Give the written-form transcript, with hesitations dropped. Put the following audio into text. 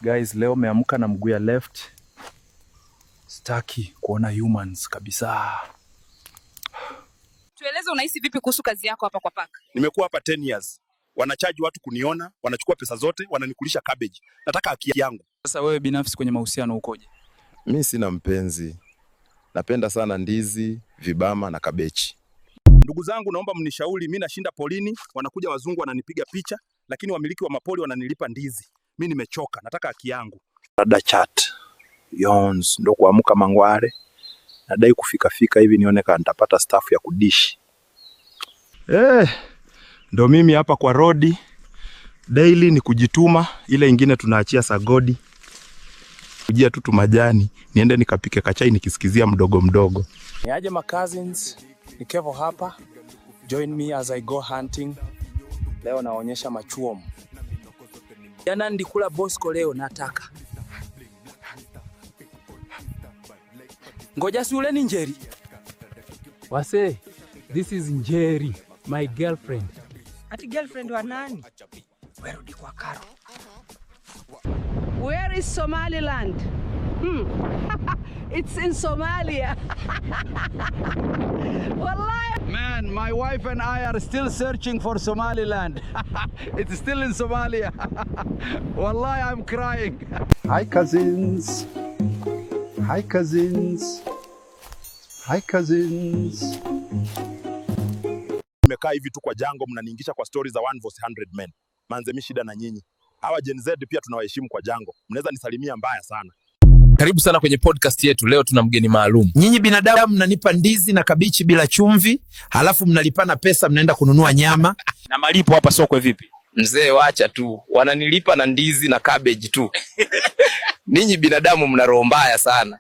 Guys, leo meamka na mguu ya left. Sitaki kuona humans kabisa. Tueleze unahisi vipi kuhusu kazi yako hapa kwa park? Nimekuwa hapa 10 years. Wanachaji watu kuniona, wanachukua pesa zote, wananikulisha cabbage. Nataka haki yangu. Sasa wewe binafsi kwenye mahusiano ukoje? Mi sina mpenzi, napenda sana ndizi, vibama na kabechi. Ndugu zangu, naomba mnishauri. Mi nashinda polini, wanakuja wazungu wananipiga picha, lakini wamiliki wa mapoli wananilipa ndizi. Mi nimechoka, nataka haki yangu. Rada chat. Yons, ndo kuamka mangware. Nadai kufika fika hivi nione kama nitapata staff ya kudishi. Ndo mimi hapa kwa rodi. Daily ni kujituma, ile ingine tunaachia sagodi. Kujia tu tumajani, niende nikapike kachai nikisikizia mdogo mdogo. Niaje my cousins, ni Kevo hapa. Join me as I go hunting. Leo naonyesha machuom. Jana ndikula Bosco, leo nataka. Ngoja si ule ni Njeri. Wase, this is Njeri, my girlfriend. Ati girlfriend wa nani? Werudi kwa Karo. Where is Somaliland? It's in Somalia. Wallahi. Man, my wife and I are still searching for Somaliland. It's still in Somalia. Wallahi, I'm crying. Hi cousins. Hi cousins. Hi cousins. Nimekaa hivi tu kwa jango, mnaniingisha kwa stories za one versus 100 men. Manze, mi shida na nyinyi. Hawa Gen Z pia tunawaheshimu kwa jango. Mnaweza nisalimia mbaya sana. Karibu sana kwenye podcast yetu. Leo tuna mgeni maalum. Nyinyi binadamu mnanipa ndizi na kabichi bila chumvi, halafu mnalipana pesa, mnaenda kununua nyama. Na malipo hapa sokwe vipi? Mzee, wacha tu, wananilipa na ndizi na cabbage tu. Ninyi binadamu mna roho mbaya sana.